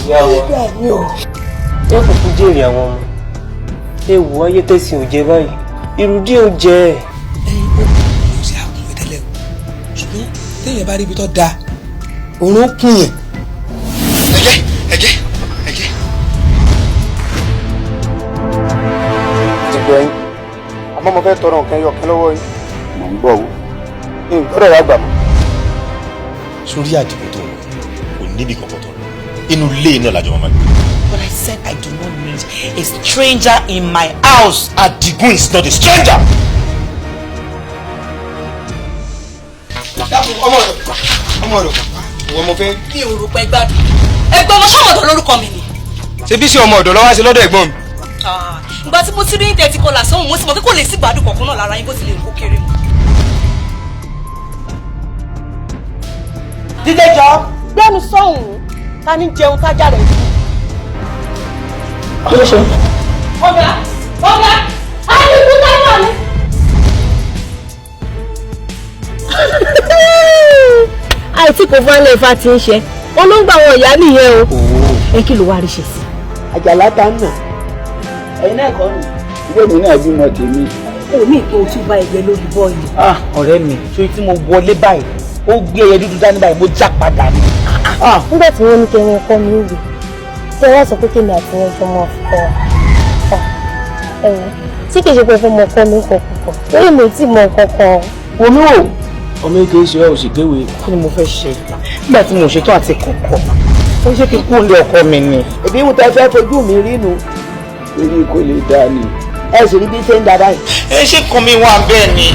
Ìyá wa ẹ kúkú jèrè àwọn ọmọ ẹ wò ayé tẹ̀sí ò jẹ báyìí ìrùdí ò jẹ. Ẹyin ó kò sí àkùnwé tẹ́lẹ̀ o, ṣùgbọ́n téèyàn bá rí ibi tó da òun ó kún yẹn. Ẹ̀jẹ̀, ẹ̀jẹ̀, ẹ̀jẹ̀. Ti gbọ́ yín, àmọ́ mo fẹ́ tọrọ nǹkan ẹyọ kan lọ́wọ́ yín. Mò ń gbọ́ o, n gbọ́dọ̀ wá gbà mọ́. Sórí Àdìgún tó ń lọ kò níbi kankan tó ń lọ, inú ilé iná làjọ máa gbé. But I said I do not need a stranger in my house. Àdìgún is not a stranger. Dákun, ọmọ rẹ, ọmọ rẹ, ìwọ mo fẹ́. Mi ò rò pé gbádùn ẹgbẹ́ ọmọ sọ́mọ̀dọ̀ lórúkọ mi ni. Ṣé bí sí ọmọ ọ̀dọ̀ lọ́wọ́ sí lọ́dọ̀ ẹ̀gbọ́n mi? Ìgbà tí mo ti rí tẹ̀tí kọlà sọ́hùn, mo sì mọ̀ pé kò lè sí gbádùn kọ̀ọ̀kan náà lára yín bó ti lè kó kéré mu. Dídé jọ. Gbẹ́nu sọ́hùn, ta ni jẹun tájà rẹ̀ kú. Kí ló ṣe? Ọ̀gá, ọ̀gá, àyùkú táwọn ni. Àìtí kò fún alẹ́ ifá tí ń ṣe olóńgbò àwọn ìyá nìyẹn o. Ẹ kí ló wá rí ṣe sí. Àjàlá ta ń nà. Ẹ̀yin náà kọ́ ni. Ìwé mi náà bímọ tèmi. O ní ìpín ojú bá ẹgbẹ́ lórí bọ́ọ̀lù. Ah, ọ̀rẹ́ mi, sórí tí mo wọlé báyìí, ó gbé ẹyẹ dúdú dání báyìí, mo já padà ni. Nígbà tí wọ́n ní kí wọ́n kọ́ mi ìwé tí wọ́n sọ pé kémi àti wọn jọ máa fọ ẹ̀wọ̀n tí kì í ṣe pé fún ọmọ kọ́ mi kọ̀ púpọ̀ lórí mi ò tí ì mọ nǹkan kan. Omi ò. Ọmọ èké ṣe ọ òsì kéwèé. Kí ni mo fẹ́ ṣe? Nígbà tí mo ṣetán àti kọ̀kọ̀, ó ṣe kí kú lé ọkọ mi ni. Èmi ń tẹ fẹ́ fojú mi rí nu. Torí kò lè dá ni. Ẹ sì rí bí ṣe ń da báyìí. Ẹ ṣé kan mi wà bẹ́ẹ̀ ni.